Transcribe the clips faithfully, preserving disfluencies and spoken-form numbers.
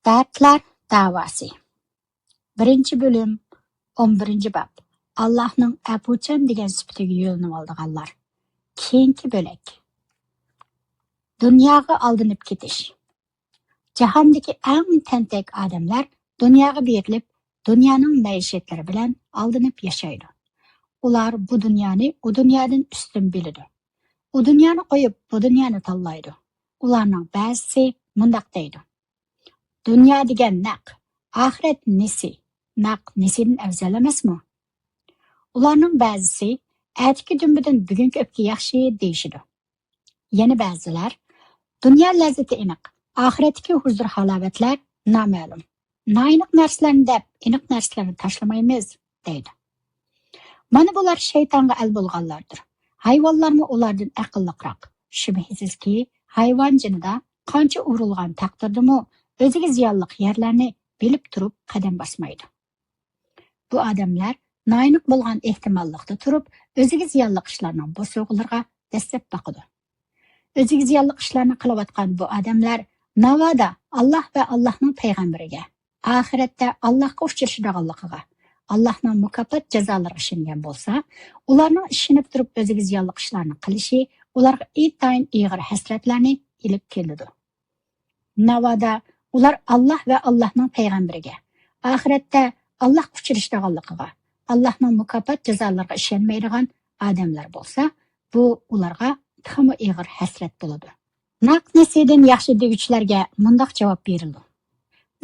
دەردلەر داۋاسى. بىرىنچى بۆلۈم، ئون بىرىنچى باب. ئاللاھنىڭ ئەپۇچان دېگەن سۈپىتىگە يۆلىنىۋالىدىغانلار. كېيىنكى بۆلەك. دۇنياغا ئالدىنىپ كېتىش. جاھاندىكى ئەڭ تەنتەك ئادەملەر دۇنياغا بېرىلىپ، دۇنيانىڭ مەئىشەتلىرى بىلەن ئالدىنىپ ياشايدۇ. ئۇلار بۇ دۇنيانى ئۇ دۇنيادىن ئۈستۈن بىلىدۇ. ئۇ دۇنيانى قويۇپ، بۇ دۇنيانى تاللايدۇ. ئۇلارنىڭ بەزىسى مۇنداق دەيدۇ: «دۇنيا دېگەن نەق، ئاخىرەت نېسى، نەق نېسىدىن ئەۋزەل ئەمەسمۇ؟» ئۇلارنىڭ بەزىسى: «ئەتىكى دۈمبىدىن بۈگۈنكى ئۆپكە ياخشى» دېيىشىدۇ. يەنە بەزىلەر: «دۇنيا لەززىتى ئېنىق، ئاخىرەتتىكى ھۇزۇر-ھالاۋەتلەر نامەلۇم. نائېنىق نەرسىلەرنى دەپ، ئېنىق نەرسىلەرنى تاشلىمايمىز» دەيدۇ. مانا بۇلار شەيتانغا ئەل بولغانلاردۇر. ھايۋانلارمۇ ئۇلاردىن ئەقىللىقراق. شۈبھىسىزكى، ھايۋان جېنىدا قانچە ئۇرۇلغان تەقدىردىمۇ، ئۆزىگە زىيانلىق يەرلەرنى بىلىپ تۇرۇپ قەدەم باسمايدۇ. بۇ ئادەملەر نائېنىق بولغان ئېھتىماللىقتا تۇرۇپ، ئۆزىگە زىيانلىق ئىشلارنىڭ بوسۇغىلىرىغا دەسسەپ باقىدۇ. ئۆزىگە زىيانلىق ئىشلارنى قىلىۋاتقان بۇ ئادەملەر ناۋادا ئاللاھ ۋە ئاللاھنىڭ پەيغەمبىرىگە، ئاخىرەتتە ئاللاھقا ئۇچرىشىدىغانلىقىغا، ئاللاھنىڭ مۇكاپات جازالىرىغا ئىشەنگەن بولسا، ئۇلارنىڭ ئىشىنىپ تۇرۇپ ئۆزىگە زىيانلىق ئىشلارنى قىلىشى ئۇلارغا ئىنتايىن ئېغىر ھەسرەتلەرنى ئېلىپ كېلىدۇ. ناۋادا ئۇلار ئاللاھ ۋە ئاللاھنىڭ پەيغەمبىرىگە، ئاخىرەتتە ئاللاھقا ئۇچرىشىدىغانلىقىغا، ئاللاھنىڭ مۇكاپات جازالىرىغا ئىشەنمەيدىغان ئادەملەر بولسا، بۇ ئۇلارغا تېخىمۇ ئېغىر ھەسرەت بولىدۇ. نەق نېسىدىن ياخشى دېگۈچىلەرگە مۇنداق جاۋاب بېرىلىدۇ: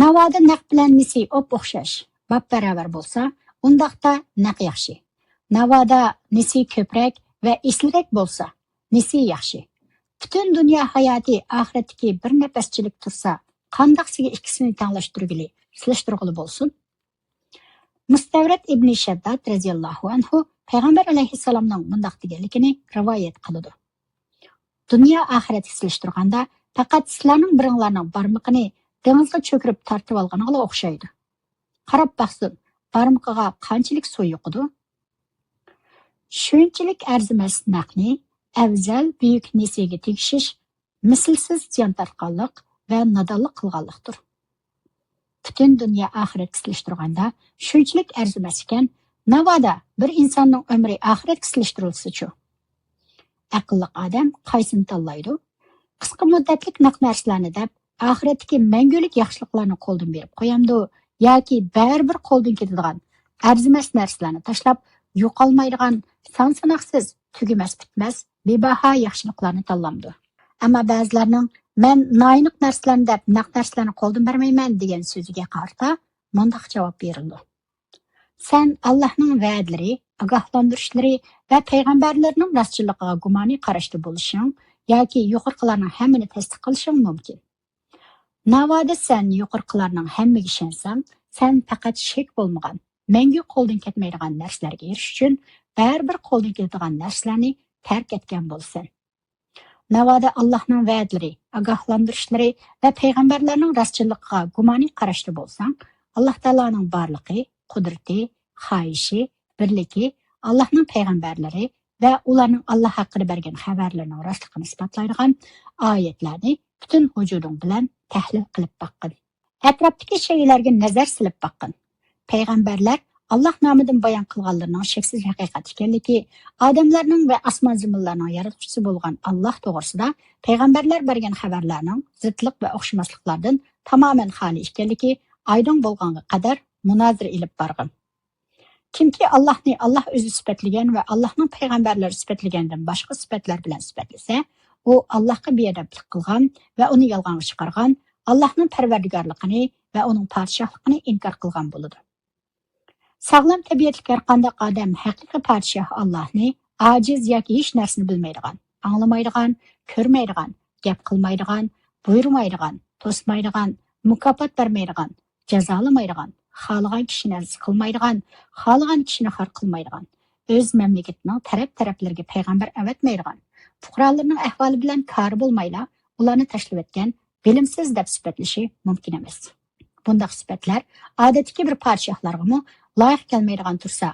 ناۋادا نەق بىلەن نېسى ئوپئوخشاش، باپباراۋەر بولسا، ئۇنداقتا نەق ياخشى. ناۋادا نېسى كۆپرەك ۋە ئېسىلرەك بولسا، نېسى ياخشى. پۈتۈن دۇنيا ھاياتى ئاخىرەتتىكى بىر نەپەسچىلىك تۇرسا، قانداقسىگە ئىككىسىنى تەڭلەشتۈرگىلى، سېلىشتۇرغىلى بولسۇن؟ مۇستەۋرەت ئىبنى شەدداد رەزىياللاھۇ ئەنھۇ پەيغەمبەر ئەلەيھىسسالامنىڭ مۇنداق دېگەنلىكىنى رىۋايەت قىلىدۇ: دۇنيا ئاخىرەتكە سېلىشتۇرغاندا، پەقەت سىلەرنىڭ بىرىڭلارنىڭ بارمىقىنى دېڭىزغا چۆكۈرۈپ تارتىۋالغىنىغىلا ئوخشايدۇ. قاراپ باقسۇن، بارمىقىغا قانچىلىك سۇ يۇقىدۇ؟ شۇنچىلىك ئەرزىمەس نەقنى ئەۋزەل بۈيۈك نېسىگە تېگىشىش مىسلىسىز زىيان تارتقانلىق ۋە نادانلىق قىلغانلىقتۇر. پۈتۈن دۇنيا ئاخىرەتكە سېلىشتۇرغاندا شۇنچىلىك ئەرزىمەس ئىكەن، ناۋادا بىر ئىنساننىڭ ئۆمرى ئاخىرەتكە سېلىشتۇرۇلسىچۇ؟ ئەقىللىق ئادەم قايسىنى تاللايدۇ؟ قىسقا مۇددەتلىك نەق نەرسىلەرنى دەپ، ئاخىرەتتىكى مەڭگۈلۈك ياخشىلىقلارنى قولدىن بېرىپ قويامدۇ ياكى بەرىبىر قولدىن كېتىدىغان ئەرزىمەس نەرسىلەرنى تاشلاپ، يوقالمايدىغان سان-ساناقسىز، تۈگىمەس-پۈتمەس، بىباھا ياخشىلىقلارنى تاللامدۇ؟ ئەمما بەزىلەرنىڭ «مەن نائېنىق نەرسىلەرنى دەپ، نەق نەرسىلەرنى قولدىن بەرمەيمەن» دېگەن سۆزىگە قارىتا مۇنداق جاۋاب بېرىلىدۇ: سەن ئاللاھنىڭ ۋەدىلىرى، ئاگاھلاندۇرۇشلىرى ۋە پەيغەمبەرلىرىنىڭ راستچىللىقىغا گۇمانىي قاراشتا بولۇشۇڭ ياكى يۇقىرىقىلارنىڭ ھەممىنى تەستىق قىلىشىڭ مۇمكىن. ناۋادا سەن يۇقىرىقىلارنىڭ ھەممىگە ئىشەنسەڭ، سەن پەقەت شەك بولمىغان، مەڭگۈ قولدىن كەتمەيدىغان نەرسىلەرگە ئېرىشىش ئۈچۈن بەرىبىر قولدىن كېتىدىغان نەرسىلەرنى تەرك ئەتكەن بولىسەن. ناۋادا ئاللاھنىڭ ۋەدىلىرى، ئاگاھلاندۇرۇشلىرى ۋە پەيغەمبەرلەرنىڭ راستچىللىقىغا گۇمانىي قاراشتا بولساڭ، ئاللاھ تائالانىڭ بارلىقى، قۇدرىتى، خاھىشى، بىرلىكى، ئاللاھنىڭ پەيغەمبەرلىرى ۋە ئۇلارنىڭ ئاللاھ ھەققىدە بەرگەن خەۋەرلىرىنىڭ راستلىقىنى ئىسپاتلايدىغان ئايەتلەرنى پۈتۈن ۋۇجۇدۇڭ بىلەن تەھلىل قىلىپ باققىن. ئەتراپتىكى شەيئىلەرگە نەزەر سېلىپ باققىن. پەيغەمبەرلەر ئاللاھ نامىدىن بايان قىلغانلىرىنىڭ شەكسىز ھەقىقەت ئىكەنلىكى، ئادەملەرنىڭ ۋە ئاسمان زېمىنلارنىڭ ياراتقۇچىسى بولغان ئاللاھ توغرىسىدا پەيغەمبەرلەر بەرگەن خەۋەرلەرنىڭ زىتلىق ۋە ئوخشىماسلىقلاردىن تامامەن خالىي ئىكەنلىكى ئايدىڭ بولغانغا قەدەر مۇنازىرە ئېلىپ بارغىن. كىمكى ئاللاھنى ئاللاھ ئۆزى سۈپەتلىگەن ۋە ئاللاھنىڭ پەيغەمبەرلىرى سۈپەتلىگەندىن باشقا سۈپەتلەر بىلەن سۈپەتلىسە، ئۇ ئاللاھقا بىئەدەپلىك قىلغان ۋە ئۇنى يالغانغا چىقارغان، ئاللاھنىڭ پەرۋەردىگارلىقىنى ۋە ئۇنىڭ پادىشاھلىقىنى ئىنكار قىلغان بولىدۇ. ساغلام تەبىئەتلىك ھەرقانداق ئادەم ھەقىقىي پادىشاھ ئاللاھنى ئاجىز ياكى ھېچ نەرسىنى بىلمەيدىغان، ئاڭلىمايدىغان، كۆرمەيدىغان، گەپ قىلمايدىغان، بۇيرۇمايدىغان، توسمايدىغان، مۇكاپات بەرمەيدىغان، جازالىمايدىغان، خالىغان كىشىنى ئەزىز قىلمايدىغان، خالىغان كىشىنى خار قىلمايدىغان، ئۆز مەملىكىتىنىڭ تەرەپ-تەرەپلىرىگە پەيغەمبەر ئەۋەتمەيدىغان، پۇقرالىرىنىڭ ئەھۋالى بىلەن كارى بولمايلا، ئۇلارنى تاشلىۋەتكەن، بىلىمسىز دەپ سۈپەتلىشى مۇمكىن ئەمەس. بۇنداق سۈپەتلەر ئادەتتىكى بىر پادىشاھلارغىمۇ لايىق كەلمەيدىغان تۇرسا،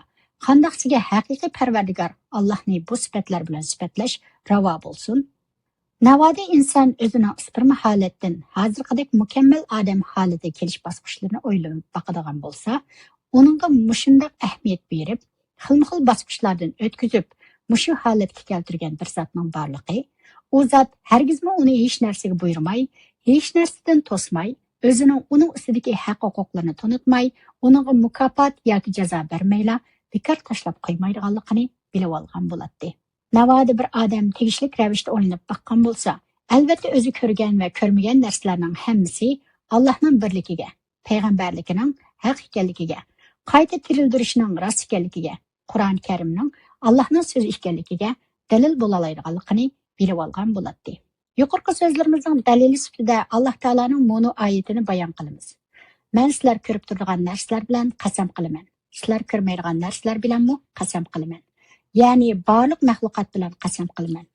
قانداقسىگە ھەقىقىي پەرۋەردىگار ئاللاھنى بۇ سۈپەتلەر بىلەن سۈپەتلەش راۋا بولسۇن؟ ناۋادا ئىنسان ئۆزىنىڭ ئىسپېرما ھالەتتىن ھازىرقىدەك مۇكەممەل ئادەم ھالىتىگە كېلىش باسقۇچلىرىنى ئويلىنىپ باقىدىغان بولسا، ئۇنىڭغا مۇشۇنداق ئەھمىيەت بېرىپ، خىلمۇ خىل باسقۇچلاردىن ئۆتكۈزۈپ، مۇشۇ ھالەتكە كەلتۈرگەن بىر زاتنىڭ بارلىقى، ئۇ زات ھەرگىزمۇ ئۇنى ھېچ نەرسىگە بۇيرۇماي، ھېچ نەرسىدىن توسماي، ئۆزىنىڭ ئۇنىڭ ئۈستىدىكى ھەق ھوقۇقلىرىنى تونۇتماي، ئۇنىڭغا مۇكاپات ياكى جازا بەرمەيلا، بىكار تاشلاپ قويمايدىغانلىقىنى بىلىۋالغان بولاتتى. ناۋادا بىر ئادەم تېگىشلىك رەۋىشتە ئويلىنىپ باققان بولسا، ئەلۋەتتە ئۆزى كۆرگەن ۋە كۆرمىگەن نەرسىلەرنىڭ ھەممىسى ئاللاھنىڭ بىرلىكىگە، پەيغەمبەرلىكىنىڭ ھەق ئىكەنلىكىگە، قايتا تىرىلدۈرۈشنىڭ راست ئىكەنلىكىگە، قۇرئان كەرىمنىڭ ئاللاھنىڭ سۆزى ئىكەنلىكىگە دەلىل بولالايدىغانلىقىنى بىلىۋالغان بولاتتى. يۇقىرىقى سۆزلىرىمىزنىڭ دەلىلى سۈپىتىدە ئاللاھ تائالانىڭ مۇنۇ ئايىتىنى بايان قىلىمىز. مەن سىلەر كۆرۈپ تۇرىدىغان نەرسىلەر بىلەن قەسەم قىلىمەن. سىلەر كۆرمەيدىغان نەرسىلەر بىلەنمۇ قەسەم قىلىمەن. يەنى بارلىق مەخلۇقات بىلەن قەسەم قىلىمەن.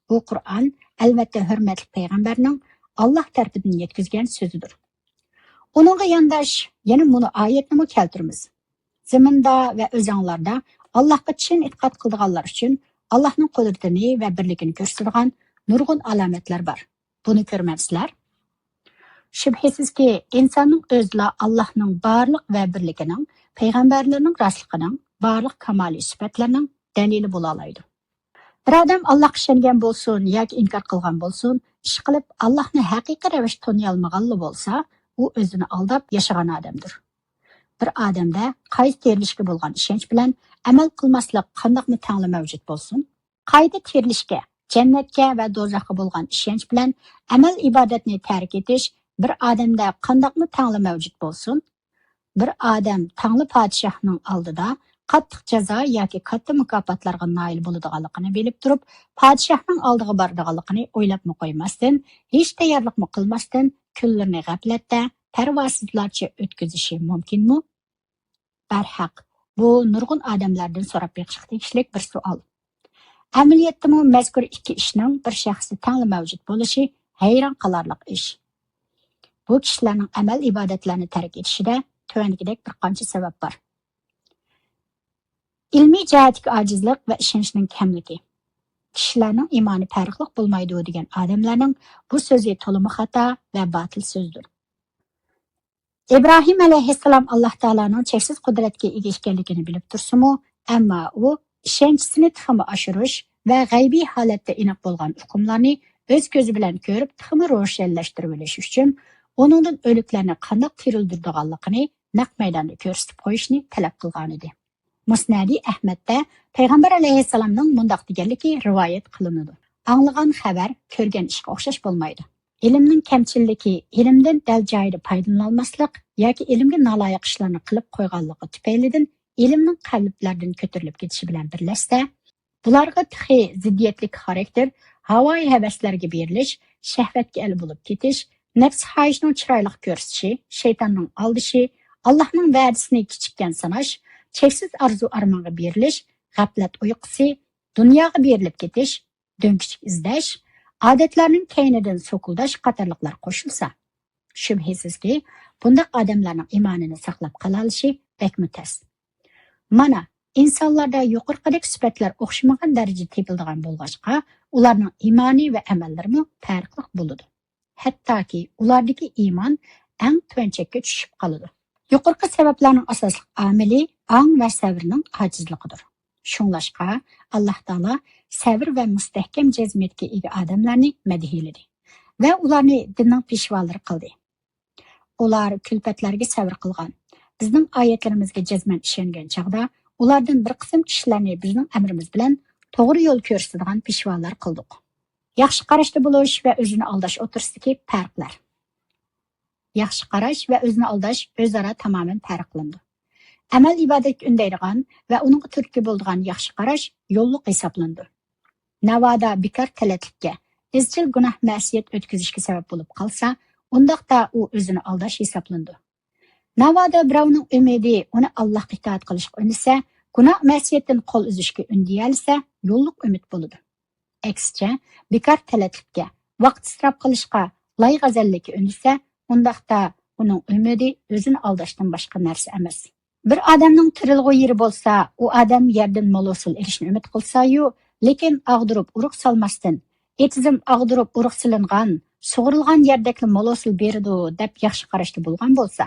بۇ قۇرئان، ئەلۋەتتە، ھۆرمەتلىك پەيغەمبەرنىڭ ئاللاھ تەرىپىدىن يەتكۈزگەن سۆزىدۇر. ئۇنىڭغا يانداش يەنە مۇنۇ ئايەتنىمۇ كەلتۈرىمىز. زېمىندا ۋە ئۆزەڭلاردا ئاللاھقا چىن ئېتىقاد قىلىدىغانلار ئۈچۈن ئاللاھنىڭ قۇدرىتىنى ۋە بىرلىكىنى كۆرسىتىدىغان نۇرغۇن ئالامەتلەر بار. بۇنى كۆرمەمسىلەر؟ شۈبھىسىزكى، ئىنساننىڭ ئۆزىلا ئاللاھنىڭ بارلىق ۋە بىرلىكىنىڭ، پەيغەمبەرلىرىنىڭ راستلىقىنىڭ، بارلىق كامالىي سۈپەتلىرىنىڭ دەلىلى بولالايدۇ. بىر ئادەم ئاللاھقا ئىشەنگەن بولسۇن ياكى ئىنكار قىلغان بولسۇن، ئىشقىلىپ ئاللاھنى ھەقىقىي رەۋىشتە تونۇيالمىغانلا بولسا، ئۇ ئۆزىنى ئالداپ ياشىغان ئادەمدۇر. بىر ئادەمدە قايتا تىرىلىشكە بولغان ئىشەنچ بىلەن ئەمەل قىلماسلىق قانداقمۇ تەڭلا مەۋجۇت بولسۇن؟ قايتا تىرىلىشكە، جەننەتكە ۋە دوزاخقا بولغان ئىشەنچ بىلەن ئەمەل ئىبادەتنى تەرك ئېتىش بىر ئادەمدە قانداقمۇ تەڭلا مەۋجۇت بولسۇن؟ بىر ئادەم تەڭلا پادىشاھنىڭ ئالدىدا قاتتىق جازا ياكى كاتتا مۇكاپاتلارغا نائىل بولىدىغانلىقىنى بىلىپ تۇرۇپ، پادىشاھنىڭ ئالدىغا بارىدىغانلىقىنى ئويلاپمۇ قويماستىن، ھېچ تەييارلىقمۇ قىلماستىن، كۈنلىرىنى غەپلەتتە، پەرۋاسىزلارچە ئۆتكۈزۈشى مۇمكىنمۇ؟ بەرھەق، بۇ نۇرغۇن ئادەملەردىن سوراپ بېقىشقا تېگىشلىك بىر سوئال. ئەمەلىيەتتىمۇ مەزكۇر ئىككى ئىشنىڭ بىر شەخستە تەڭلا مەۋجۇت بولۇشى ھەيران قالارلىق ئىش. بۇ كىشىلەرنىڭ ئەمەل ئىبادەتلەرنى تەرك ئېتىشىدە تۆۋەندىكىدەك بىر قانچە سەۋەب بار. ئىلمىي جەھەتتىكى ئاجىزلىق ۋە ئىشەنچنىڭ كەملىكى. كىشىلەرنىڭ ئىمانى پەرقلىق بولمايدۇ دېگەن ئادەملەرنىڭ بۇ سۆزى تولىمۇ خاتا ۋە باتىل سۆزدۇر. ئىبراھىم ئەلەيھىسسالام ئاللاھ تائالانىڭ چەكسىز قۇدرەتكە ئىگە ئىكەنلىكىنى بىلىپ تۇرسىمۇ، ئەمما ئۇ ئىشەنچىسىنى تېخىمۇ ئاشۇرۇش ۋە غەيبىي ھالەتتە ئېنىق بولغان ئۇقۇملارنى ئۆز كۆزى بىلەن كۆرۈپ، تېخىمۇ روشەنلەشتۈرۈۋېلىش ئۈچۈن ئۇنىڭدىن ئۆلۈكلەرنى قانداق تىرىلدۈرىدىغانلىقىنى نەق مەيداندا كۆرسىتىپ قويۇشنى تەلەپ قىلغانىدى. مۇسنەدى ئەھمەدتە پەيغەمبەر ئەلەيھىسسالامنىڭ مۇنداق دېگەنلىكى رىۋايەت قىلىنىدۇ: ئاڭلىغان خەۋەر كۆرگەن ئىشقا ئوخشاش بولمايدۇ. ئىلىمنىڭ كەمچىللىكى، ئىلىمدىن دەل جايىدا پايدىلىنالماسلىق ياكى ئىلىمگە نالايىق ئىشلارنى قىلىپ قويغانلىقى تۈپەيلىدىن ئىلىمنىڭ قەلبلەردىن كۆتۈرۈلۈپ كېتىشى بىلەن بىرلەشسە، بۇلارغا تېخى زىددىيەتلىك خاراكتېر، ھاۋايى ھەۋەسلەرگە بېرىلىش، شەھۋەتكە ئەل بولۇپ كېتىش، نەپسى خاھىشنىڭ چىرايلىق كۆرسىتىشى، شەيتاننىڭ ئالدىشى، ئاللاھنىڭ ۋەدىسىنى كىچىككەن ساناش، چەكسىز ئارزۇ ئارمانغا بېرىلىش، غەپلەت ئۇيقۇسى، دۇنياغا بېرىلىپ كېتىش، دۆڭكىچىك ئىزدەش، ئادەتلەرنىڭ كەينىدىن سوكۇلداش قاتارلىقلار قوشۇلسا، شۈبھىسىزكى، بۇنداق ئادەملەرنىڭ ئىمانىنى ساقلاپ قالالىشى بەكمۇ تەس. مانا، ئىنسانلاردا يۇقىرىقىدەك سۈپەتلەر ئوخشىمىغان دەرىجىدە تېپىلىدىغان بولغاچقا، ئۇلارنىڭ ئىمانى ۋە ئەمەللىرىمۇ پەرقلىق بولىدۇ. ھەتتاكى ئۇلاردىكى ئىمان ئەڭ تۆۋەن چەككە چۈشۈپ قالىدۇ. يۇقىرىقى سەۋەبلەرنىڭ ئاساسلىق ئامىلى ئاڭ ۋە سەۋرنىڭ ئاجىزلىقىدۇر. شۇڭلاشقا، ئاللاھ تائالا سەۋر ۋە مۇستەھكەم جەزمىيەتكە ئىگە ئادەملەرنى مەدھىيلىدى ۋە ئۇلارنى دىننىڭ پېشۋالىرى قىلدى. ئۇلار كۈلپەتلەرگە سەۋر قىلغان، بىزنىڭ ئايەتلىرىمىزگە جەزمەن ئىشەنگەن چاغدا، ئۇلاردىن بىر قىسىم كىشىلەرنى بىزنىڭ ئەمرىمىز بىلەن توغرا يول كۆرسىتىدىغان پېشۋالار قىلدۇق. ياخشى قاراشتا بولۇش ۋە ئۆزىنى ئالداش ئوتتۇرىسىدىكى پەرقلەر. ياخشى قاراش ۋە ئۆزىنى ئالداش ئۆزئارا تامامەن پەرقلىنىدۇ. ئەمەل ئىبادەتكە ئۈندەيدىغان ۋە ئۇنىڭغا تۈرتكە بولىدىغان ياخشى قاراش يوللۇق ھېسابلىنىدۇ. ناۋادا بىكار تەلەتلىككە، ئىزچىل گۇناھ مەسىيەت ئۆتكۈزۈشكە سەۋەب بولۇپ قالسا، ئۇنداقتا ئۇ ئۆزىنى ئالداش ھېسابلىنىدۇ. ناۋادا بىراۋنىڭ ئۈمىدى ئۇنى ئاللاھقا ئىتائەت قىلىشقا ئۈندىسە، گۇناھ مەسىيەتتىن قول ئۈزۈشكە ئۈندىيەلىسە، يوللۇق ئۈمىد بولىدۇ. ئەكسىچە، بىكار تەلەتلىككە، ۋاقىت ئىسراپ قىلىشقا، لايغەزەللىككە ئۈندىسە، ئۇنداقتا ئۇنىڭ ئۈمىدى ئۆزىنى ئالداشتىن باشقا نەرسە ئەمەس. بىر ئادەمنىڭ تىرىلغۇ يېرى بولسا، ئۇ ئادەم يەردىن مول ھوسۇل ئېلىشنى ئۈمىد قىلسايۇ، لېكىن ئاغدۇرۇپ ئۇرۇق سالماستىن، ئېتىزىم ئاغدۇرۇپ ئۇرۇق سېلىنغان، سۇغۇرۇلغان يەردەكلا مول ھوسۇل بېرىدۇ دەپ ياخشى قاراشتا بولغان بولسا،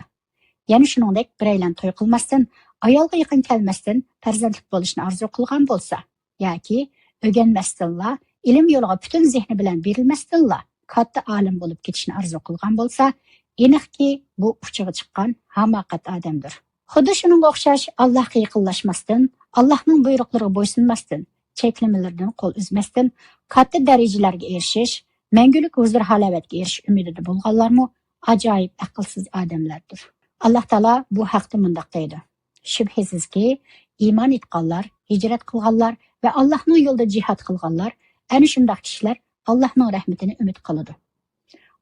يەنە شۇنىڭدەك بىرەيلەن توي قىلماستىن، ئايالغا يېقىن كەلمەستىن پەرزەنتلىك بولۇشنى ئارزۇ قىلغان بولسا، ياكى ئۆگەنمەستىنلا، ئىلىم يولىغا پۈتۈن زېھنى بىلەن بېرىلمەستىنلا كاتتا ئالىم بولۇپ كېتىشنى ئارزۇ قىلغان بولسا، ئېنىقكى، بۇ ئۇچىغا چىققان ھاماقەت ئادەمدۇر. خۇددى شۇنىڭغا ئوخشاش، ئاللاھقا يېقىنلاشماستىن، ئاللاھنىڭ بۇيرۇقلىرىغا بويسۇنماستىن، چەكلىمىلىرىدىن قول ئۈزمەستىن، كاتتا دەرىجىلەرگە ئېرىشىش، مەڭگۈلۈك ھۇزۇر-ھالاۋەتكە ئېرىشىش ئۈمىدىدە بولغانلارمۇ ئاجايىپ ئەقىلسىز ئادەملەردۇر. ئاللاھ تائالا بۇ ھەقتە مۇنداق دەيدۇ: شۈبھىسىزكى، ئىمان ئېيتقانلار، ھىجرەت قىلغانلار ۋە ئاللاھنىڭ يولىدا جىھاد قىلغانلار، ئەنە شۇنداق كىشىلەر ئاللاھنىڭ رەھمىتىنى ئۈمىد قىلىدۇ.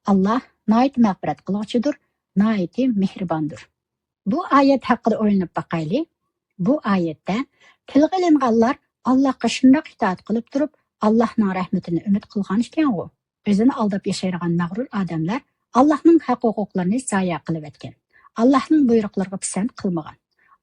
ئاللاھ ناھايىتى مەغپىرەت قىلغۇچىدۇر، ناھايىتى مېھرىباندۇر. بۇ ئايەت ھەققىدە ئويلىنىپ باقايلى. بۇ ئايەتتە تىلغا ئېلىنغانلار ئاللاھقا شۇنداق ئىتائەت قىلىپ تۇرۇپ، ئاللاھنىڭ رەھمىتىنى ئۈمىد قىلغان ئىكەنغۇ؟ ئۆزىنى ئالداپ ياشايدىغان مەغرۇر ئادەملەر ئاللاھنىڭ ھەق-ھوقۇقلىرىنى زايە قىلىۋەتكەن، ئاللاھنىڭ بۇيرۇقلىرىغا پىسەنت قىلمىغان،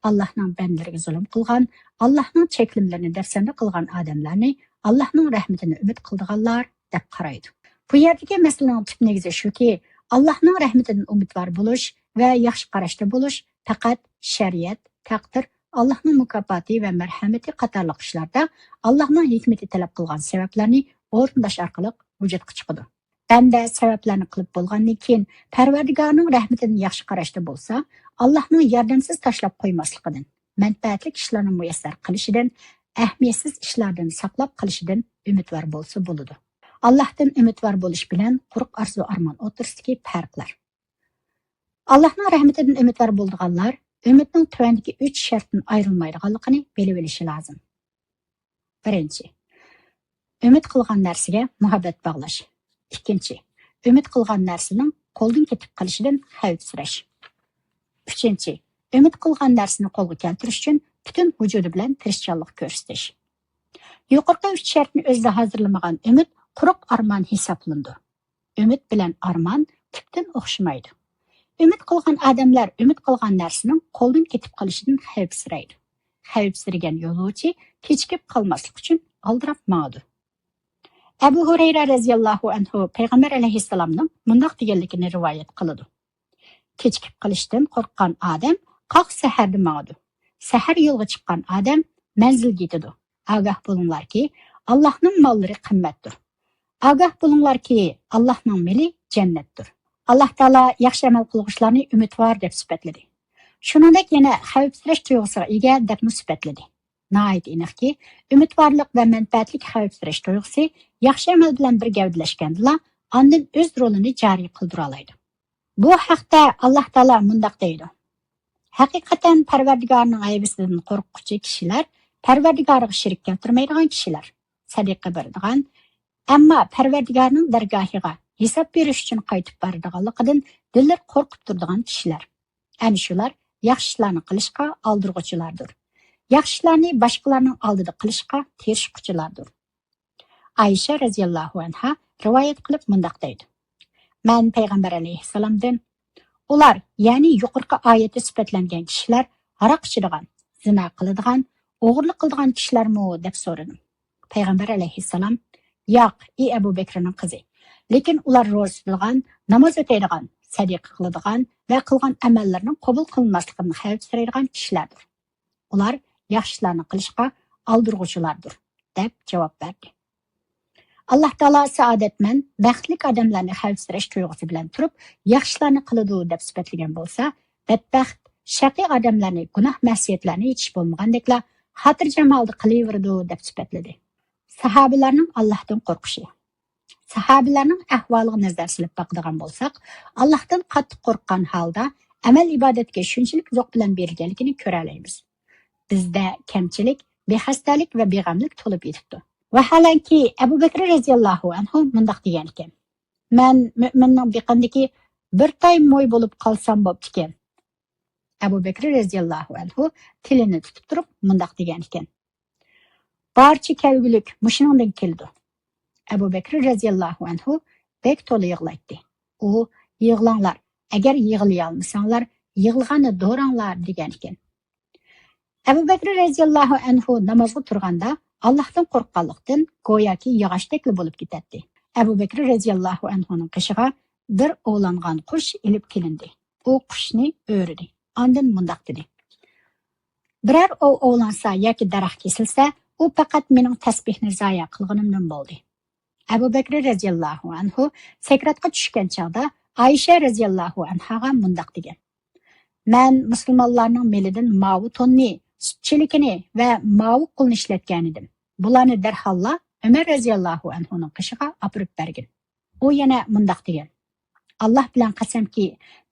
ئاللاھنىڭ بەندىلىرىگە زۇلۇم قىلغان، ئاللاھنىڭ چەكلىمىلىرىنى دەپسەندە قىلغان ئادەملەرنى ئاللاھنىڭ رەھمىتىنى ئۈمىد قىلىدىغانلار دەپ قارايدۇ. بۇ يەردىكى مەسىلىنىڭ تۈپ نېگىزى شۇكى، ئاللاھنىڭ رەھمىتىدىن ئۈمىدۋار بولۇش ۋە ياخشى قاراشتا بولۇش پەقەت شەرىئەت، تەقدىر، ئاللاھنىڭ مۇكاپاتى ۋە مەرھەمىتى قاتارلىق ئىشلاردا ئاللاھنىڭ ھېكمىتى تەلەپ قىلغان سەۋەبلەرنى ئورۇنداش ئارقىلىق ۋۇجۇدقا چىقىدۇ. بەندە سەۋەبلەرنى قىلىپ بولغاندىن كېيىن، پەرۋەردىگارنىڭ رەھمىتىدىن ياخشى قاراشتا بولسا، ئاللاھنىڭ ياردەمسىز تاشلاپ قويماسلىقىدىن، مەنپەئەتلىك ئىشلارنى مۇيەسسەر قىلىشىدىن، ئەھمىيەتسىز ئىشلاردىن ساقلاپ قېلىشىدىن ئۈمىدۋار بولسا بولىدۇ. ئاللاھتىن ئۈمىدۋار بولۇش بىلەن قۇرۇق ئارزۇ-ئارمان ئوتتۇرىسىدىكى پەرقلەر. ئاللاھنىڭ رەھمىتىدىن ئۈمىدۋار بولىدىغانلار ئۈمىدنىڭ تۆۋەندىكى ئۈچ شەرتتىن ئايرىلمايدىغانلىقىنى بىلىۋېلىشى لازىم. بىرىنچى، ئۈمىد قىلغان نەرسىگە مۇھەببەت باغلاش. ئىككىنچى، ئۈمىد قىلغان نەرسىنىڭ قولدىن كېتىپ قېلىشىدىن خەۋپسىرەش. ئۈچىنچى، ئۈمىد قىلغان نەرسىنى قولغا كەلتۈرۈش ئۈچۈن پۈتۈن ۋۇجۇدى بىلەن تىرىشچانلىق كۆرسىتىش. يۇقىرىقى ئۈچ شەرتنى ئۆزىدە ھازىرلىمىغان ئۈمىد قۇرۇق ئارمان ھېسابلىنىدۇ. ئۈمىد بىلەن ئارمان تۈپتىن ئوخشىمايدۇ. ئۈمىد قىلغان ئادەملەر ئۈمىد قىلغان نەرسىنىڭ قولدىن كېتىپ قېلىشىدىن خەۋپسىرەيدۇ. خەۋپسىرىگەن يولۇچى كېچىكىپ قالماسلىق ئۈچۈن ئالدىراپ ماڭىدۇ. ئەبۇ ھۇرەيرە رەزىياللاھۇ ئەنھۇ پەيغەمبەر ئەلەيھىسسالامنىڭ مۇنداق دېگەنلىكىنى رىۋايەت قىلىدۇ: كېچىكىپ قېلىشتىن قورققان ئادەم قاق سەھەردە ماڭىدۇ. سەھەر يولغا چىققان ئادەم مەنزىلگە يېتىدۇ. ئاگاھ بولۇڭلاركى، ئاللاھنىڭ ماللىرى قىممەتتۇر. ئاگاھ بولۇڭلاركى، ئاللاھنىڭ مېلى جەننەتتۇر. ئاللاھ تائالا ياخشى ئەمەل قىلغۇچىلارنى ئۈمىدۋار دەپ سۈپەتلىدى. شۇنىڭدەك يەنە خەۋپسىرەش تۇيغۇسىغا ئىگە دەپمۇ سۈپەتلىدى. ناھايىتى ئېنىقكى، ئۈمىدۋارلىق ۋە مەنپەئەتلىك خەۋپسىرەش تۇيغۇسى ياخشى ئەمەل بىلەن بىر گەۋدىلەشكەندىلا، ئاندىن ئۆز رولىنى جارى قىلدۇرالايدۇ. بۇ ھەقتە ئاللاھ تائالا مۇنداق دەيدۇ: ھەقىقەتەن پەرۋەردىگارنىڭ ھەيۋىسىدىن قورققۇچى كىشىلەر پەرۋەردىگارىغا شېرىك كەلتۈرمەيدىغان كىشىلەر، سەدىقە بېرىدىغان، ئەمما پەرۋەردىگارنىڭ دەرگاھىغا ھېساب بېرىش ئۈچۈن قايتىپ بارىدىغانلىقىدىن دىللىرى قورقۇپ تۇرىدىغان كىشىلەر. ئەنە شۇلار ياخشى ئىشلارنى قىلىشقا ئالدىرغۇچىلاردۇر. ياخشى ئىشلارنى باشقىلارنىڭ ئالدىدا قىلىشقا تىرىشقۇچىلاردۇر. ئائىشە رەزىياللاھۇ ئەنھا رىۋايەت قىلىپ مۇنداق دەيدۇ: مەن پەيغەمبەر ئەلەيھىسسالامدىن، ئۇلار، يەنى يۇقىرىقى ئايەتتە سۈپەتلەنگەن كىشىلەر ھاراق ئىچىدىغان، زىنا قىلىدىغان، ئوغرىلىق قىلىدىغان كىشىلەرمۇ؟ دەپ سورىدىم. پەيغەمبەر ئەلەيھىسسالام، ياق، ئى ئەبۇ بەكرىنىڭ قىزى، لېكىن ئۇلار روزا تۇتىدىغان، ناماز ئۆتەيدىغان، سەدىقە قىلىدىغان ۋە قىلغان ئەمەللىرىنىڭ قوبۇل قىلىنماسلىقىدىن خەۋپسىرەيدىغان كىشىلەردۇر. ئۇلار ياخشى ئىشلارنى قىلىشقا ئالدىرغۇچىلاردۇر، دەپ جاۋاب بەردى. ئاللاھ تائالا سائادەتمەن، بەختلىك ئادەملەرنى خەۋپسىرەش تۇيغۇسى بىلەن تۇرۇپ، ياخشى ئىشلارنى قىلىدۇ، دەپ سۈپەتلىگەن بولسا، بەتبەخت، شەقىي ئادەملەرنى گۇناھ-مەسىيەتلەرنى ھېچ بولمىغاندەكلا خاتىرجەم ھالدا قىلىۋېرىدۇ، دەپ سۈپەتلىدى. ساھابىلەرنىڭ ئاللاھتىن قورقۇشى. ساھابىلەرنىڭ ئەھۋالىغا نەزەر سېلىپ باقىدىغان بولساق، ئاللاھتىن قاتتىق قورققان ھالدا ئەمەل-ئىبادەتكە شۇنچىلىك زوق بىلەن بېرىلگەنلىكىنى كۆرەلەيمىز. بىزدە كەمچىلىك، بىخەستەلىك ۋە بىغەملىك تولۇپ يېتىپتۇ. ۋەھالەنكى، ئەبۇ بەكرى رەزىياللاھۇ ئەنھۇ مۇنداق دېگەنىكەن: مەن مۆمىننىڭ بېقىنىدىكى بىر تاي موي بولۇپ قالسام بوپتىكەن. ئەبۇ بەكرى رەزىياللاھۇ ئەنھۇ تىلىنى تۇتۇپ تۇرۇپ مۇنداق دېگەنىكەن: بارچە كەلگۈلۈك مۇشۇنىڭدىن كېلىدۇ. ئەبۇ بەكرى رەزىياللاھۇ ئەنھۇ بەك تولا يىغلايتتى. ئۇ، يىغلاڭلار، ئەگەر يىغلىيالمىساڭلار، يىغلىغاننى دوراڭلار، دېگەنىكەن. ئەبۇ بەكرى رەزىياللاھۇ ئەنھۇ نامازغا تۇرغاندا، ئاللاھتىن قورققانلىقتىن گوياكى ياغاچتەكلا بولۇپ كېتەتتى. ئەبۇ بەكرى رەزىياللاھۇ ئەنھۇنىڭ قېشىغا بىر ئوۋلانغان قۇش ئېلىپ كېلىندى. ئۇ قۇشنى ئۆرىدى. ئاندىن مۇنداق دېدى: «بىرەر ئوۋ ئوۋلانسا ياكى دەرەخ كېسىلسە، ئۇ پەقەت مېنىڭ تەسبىھنى زايە قىلغىنىمدىن بولدى.» ئەبۇ بەكرى رەزىياللاھۇ ئەنھۇ سەكراتقا چۈشكەن چاغدا ئائىشە رەزىياللاھۇ ئەنھاغا مۇنداق دېگەن: «مەن مۇسۇلمانلارنىڭ مېلىدىن ماۋۇ توننى، سۈت چېلىكىنى ۋە ماۋۇ قۇلنى ئىشلەتكەنىدىم. بۇلارنى دەرھاللا ئۆمەر رەزىياللاھۇ ئەنھۇنىڭ قېشىغا ئاپىرىپ بەرگىن.» ئۇ يەنە مۇنداق دېگەن: «ئاللاھ بىلەن قەسەمكى،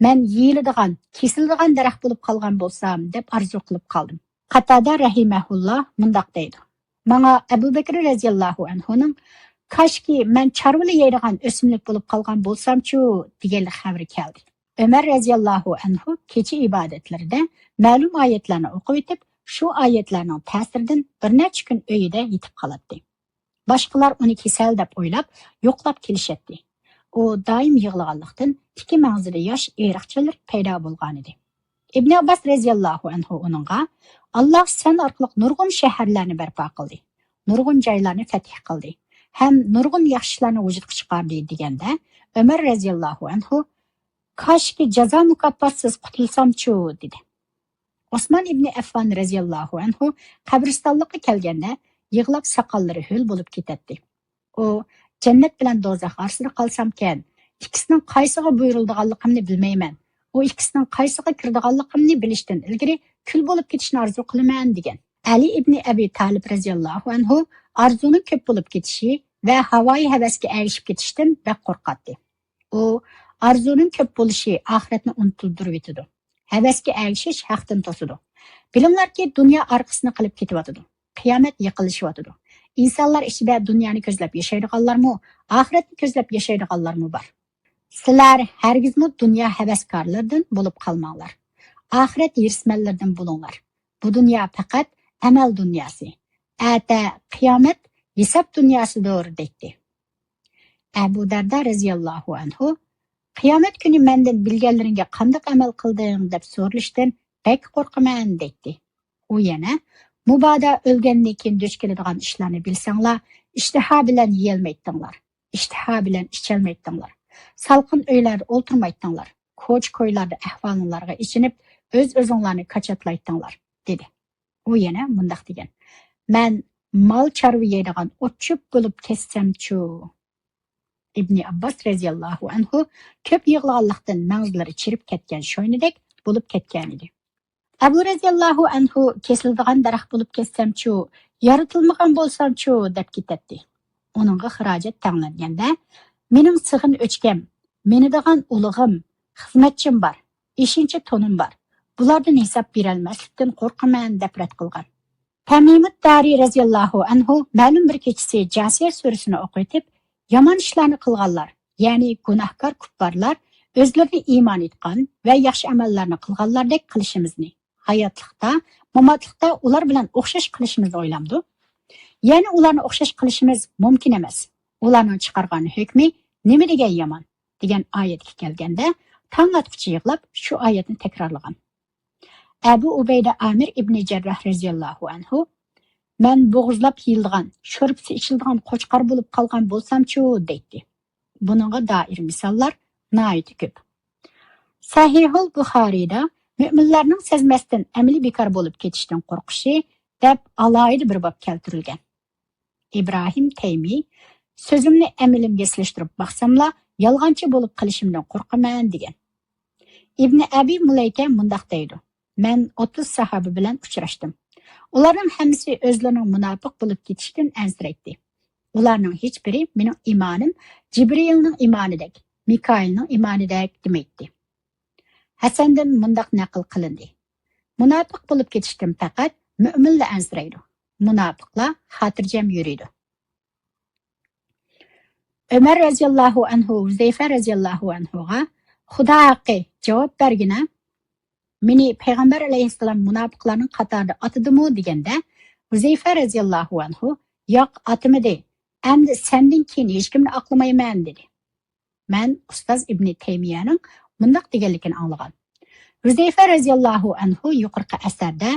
مەن يېيىلىدىغان، كېسىلىدىغان دەرەخ بولۇپ قالغان بولسام، دەپ ئارزۇ قىلىپ قالدىم.» قاتادە رەھىمەھۇللا مۇنداق دەيدۇ: «ماڭا ئەبۇ بەكرى رەزىياللاھۇ ئەنھۇنىڭ، كاشكى مەن چارۋىلار يەيدىغان ئۆسۈملۈك بولۇپ قالغان بولسامچۇ، دېگەنلىك خەۋىرى كەلدى.» ئۆمەر رەزىياللاھۇ ئەنھۇ كېچە ئىبادەتلىرىدە مەلۇم ئايەتلەرنى ئوقۇۋېتىپ، شۇ ئايەتلەرنىڭ تەسىرىدىن بىر نەچچە كۈن ئۆيىدە يېتىپ قالاتتى. باشقىلار ئۇنى كېسەل دەپ ئويلاپ، يوقلاپ كېلىشەتتى. ئۇ دائىم يىغلىغانلىقتىن، تىكى مەڭزىدە ياش ئېرىقچىلىرى پەيدا بولغانىدى. ئىبنى ئابباس رەزىياللاھۇ ئەنھۇ ئۇنىڭغا: «ئاللاھ سەن ئارقىلىق نۇرغۇن شەھەرلەرنى بەرپا قىلدى، نۇرغۇن جايلارنى فەتھ قىلدى ھەم نۇرغۇن ياخشى ئىشلارنى ۋۇجۇدقا چىقاردى» دېگەندە، ئۆمەر رەزىياللاھۇ ئەنھۇ: «كاشكى جازا مۇكاپاتسىز قۇتۇلسامچۇ؟» دېدى. ئوسمان ئىبنى ئەففان رەزىياللاھۇ ئەنھۇ قەبرىستانلىققا كەلگەندە، يىغلاپ ساقاللىرى ھۆل بولۇپ كېتەتتى. ئۇ: «جەننەت بىلەن دوزاخ ئارىسىدا قالسامكەن، ئىككىسىنىڭ قايسىغا بۇيرۇلىدىغانلىقىمنى بىلمەيمەن. ئۇ ئىككىسىنىڭ قايسىغا كىرىدىغانلىقىمنى بىلىشتىن ئىلگىرى كۈل بولۇپ كېتىشنى ئارزۇ قىلىمەن» دېگەن. ئەلى ئىبنى ئەبى تالىپ رەزىياللاھۇ ئەنھۇ ئارزۇنىڭ كۆپ بولۇپ كېتىشى ۋە ھاۋايى ھەۋەسكە ئەگىشىپ كېتىشتىن بەك قورقاتتى. ئۇ: «ئارزۇنىڭ كۆپ بولۇشى ئاخىرەتنى ئۇنتۇلدۇرۇۋېتىدۇ. ھەۋەسكە ئەگىشىش ھەقتىن توسىدۇ. بىلىڭلاركى، دۇنيا ئارقىسىنى قىلىپ كېتىۋاتىدۇ. قىيامەت يېقىنلىشىۋاتىدۇ. ئىنسانلار ئىچىدە دۇنيانى كۆزلەپ ياشايدىغانلارمۇ، ئاخىرەتنى كۆزلەپ ياشايدىغانلارمۇ بار. سىلەر ھەرگىزمۇ دۇنيا ھەۋەسكارلىرىدىن بولۇپ قالماڭلار. ئاخىرەت ھېرىسمەنلىرىدىن بولۇڭلار. بۇ دۇنيا پەقەت ئەمەل دۇنياسى. ئەتە قىيامەت ھېساب دۇنياسىدۇر» دەيتتى. ئەبۇ دەردە رەزىياللاھۇ ئەنھۇ: «قىيامەت كۈنى مەندىن بىلگەنلىرىڭگە قانداق ئەمەل قىلدىڭ؟» دەپ سورىلىشتىن بەك قورقىمەن دەيتتى. ئۇ يەنە: «مۇبادا ئۆلگەندىن كېيىن دۇچ كېلىدىغان ئىشلارنى بىلسەڭلار، ئىشتىھا بىلەن يېيەلمەيتتىڭلار، ئىشتىھا بىلەن ئىچەلمەيتتىڭلار، سالقىن ئۆيلەردە ئولتۇرمايتتىڭلار، كوچا-كويلاردا ئەھۋالىڭلارغا ئېچىنىپ، ئۆز-ئۆزۈڭلارنى كاچاتلايتتىڭلار» دېدى. ئۇ يەنە مۇنداق دېگەن: «مەن مال چارۋا يەيدىغان ئوت-چۆپ بولۇپ كەتسەمچۇ؟» ئىبنى ئابباس رەزىياللاھۇ ئەنھۇ كۆپ يىغلىغانلىقتىن مەڭزىلىرى چىرىپ كەتكەن شوينىدەك بولۇپ كەتكەنىدى. ئەبۇ رەزىياللاھۇ ئەنھۇ «كېسىلىدىغان دەرەخ بولۇپ كەتسەمچۇ، يارىتىلمىغان بولسامچۇ؟» دەپ كېتەتتى. ئۇنىڭغا خىراجەت تەڭلەنگەندە، «مېنىڭ سىغىن ئۆچكەم، مىنىدىغان ئۇلۇغۇم، خىزمەتچىم بار، ئېشىنچا تونۇم بار. بۇلاردىن ھېساب بېرەلمەسلىكتىن قورقىمەن» دەپ رەت قىلغان. تەمىمۇت دارى رەزىياللاھۇ ئەنھۇ مەلۇم بىر كېچىسى جاسىيە سۈرىسىنى ئوقۇۋېتىپ، يامان ئىشلارنى قىلغانلار، يەنى گۇناھكار كۇپپارلار ئۆزلىرىنى ئىمان ئېيتقان ۋە ياخشى ئەمەللەرنى قىلغانلاردەك قىلىشىمىزنى، ھاياتلىقتا، ماماتلىقتا ئۇلار بىلەن ئوخشاش قىلىشىمىزنى ئويلامدۇ؟ يەنى ئۇلارنى ئوخشاش قىلىشىمىز مۇمكىن ئەمەس. ئۇلارنىڭ چىقارغان ھۆكمى نېمە دېگەن يامان؟ دېگەن ئايەتكە كەلگەندە، تاڭ ئاتقۇچە يىغلاپ شۇ ئايەتنى تەكرارلىغان. ئەبۇ ئۇبەيدە ئامىر ئىبنى جەرراھ رەزىياللاھۇ ئەنھۇ: «مەن بوغۇزلاپ يېيىلىدىغان، شورپىسى ئىچىلىدىغان قوچقار بولۇپ قالغان بولسامچۇ؟» دەيتتى. بۇنىڭغا دائىر مىساللار ناھايىتى كۆپ. سەھىھۇل بۇخارىيدا «مۆمىنلەرنىڭ سەزمەستىن ئەمىلى بىكار بولۇپ كېتىشتىن قورقۇشى» دەپ ئالاھىدە بىر باب كەلتۈرۈلگەن. ئىبراھىم تەيمى: «سۆزۈمنى ئەمىلىمگە سېلىشتۇرۇپ باقساملا، يالغانچى بولۇپ قېلىشىمدىن قورقىمەن» دېگەن. ئىبنى ئەبى مۇلەيكە مۇنداق دەيدۇ: «مەن ئوتتۇز ساھابە بىلەن ئۇچراشتىم. ئۇلارنىڭ ھەممىسى ئۆزلىرىنىڭ مۇناپىق بولۇپ كېتىشىدىن ئەنسىرەيتتى. ئۇلارنىڭ ھېچبىرى مېنىڭ ئىمانىم جىبرىئىلنىڭ ئىمانىدەك، مىكائىلنىڭ ئىمانىدەك دېمەيتتى.» ھەسەندىن مۇنداق نەقىل قىلىندى: «مۇناپىق بولۇپ كېتىشتىن پەقەت مۆمىنلا ئەنسىرەيدۇ. مۇناپىقلار خاتىرجەم يۈرىدۇ.» ئۆمەر رەزىياللاھۇ ئەنھۇ ھۇزەيفە رەزىياللاھۇ ئەنھۇغا: «خۇدا ھەققى، جاۋاب بەرگىنە، مېنى پەيغەمبەر ئەلەيھىسسالام مۇناپىقلارنىڭ قاتارىدا ئاتىدىمۇ؟» دېگەندە، ھۇزەيفە رەزىياللاھۇ ئەنھۇ: «ياق، ئاتىمىدى. ئەمدى سەندىن كېيىن ھېچكىمنى ئاقلىمايمەن» دېدى. مەن ئۇستاز ئىبنى تەيمىيەنىڭ مۇنداق دېگەنلىكىنى ئاڭلىغان: ھۈزەيفە رەزىياللاھۇ ئەنھۇ يۇقىرىقى ئەسەردە،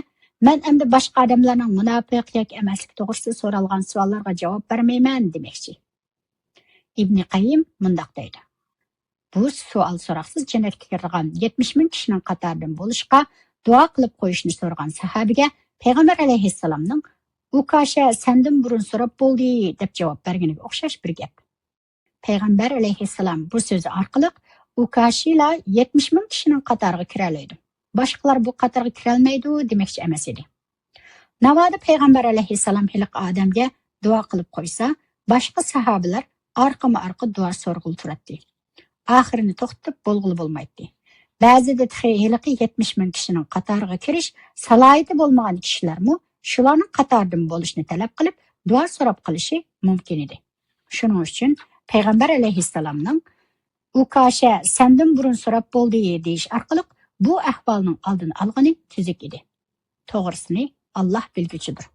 «مەن ئەمدى باشقا ئادەملەرنىڭ مۇناپىق ياكى ئەمەسلىكى توغرىسىدا سورالغان سوئاللارغا جاۋاب بەرمەيمەن» دېمەكچى. ئىبنى قەييىم مۇنداق دەيدۇ: بۇ سوئال سوراقسىز جەننەتكە كىرىدىغان يەتمىش مىڭ كىشىنىڭ قاتارىدىن بولۇشقا دۇئا قىلىپ قويۇشنى سورىغان ساھابىگە پەيغەمبەر ئەلەيھىسسالامنىڭ «ئۇكاشە سەندىن بۇرۇن سوراپ بولدى» دەپ جاۋاب بەرگىنىگە ئوخشاش بىر گەپ. پەيغەمبەر ئەلەيھىسسالام بۇ سۆزى ئارقىلىق ئۇكاشىلا يەتمىش مىڭ كىشىنىڭ قاتارىغا كىرەلەيدۇ، باشقىلار بۇ قاتارغا كىرەلمەيدۇ دېمەكچى ئەمەس ئىدى. ناۋادا پەيغەمبەر ئەلەيھىسسالام ھېلىقى ئادەمگە دۇئا قىلىپ قويسا، باشقا ساھابىلەر ئارقىمۇ ئارقا دۇئا سورىغىلى تۇراتتى. ئاخىرىنى توختىتىپ بولغىلى بولمايتتى. بەزىدە تېخى ھېلىقى يەتمىش مىڭ كىشىنىڭ قاتارىغا كىرىش سالاھىيىتى بولمىغان كىشىلەرمۇ شۇلارنىڭ قاتارىدىن بولۇشنى تەلەپ قىلىپ، دۇئا سوراپ قېلىشى مۇمكىن ئىدى. شۇنىڭ ئۈچۈن پەيغەمبەر ئەلەيھىسسالامنىڭ «ئۇكاشە سەندىن بۇرۇن سوراپ بولدى» دېيىش ئارقىلىق بۇ ئەھۋالنىڭ ئالدىنى ئالغىنى تۈزۈك ئىدى. توغرىسىنى ئاللاھ بىلگۈچىدۇر.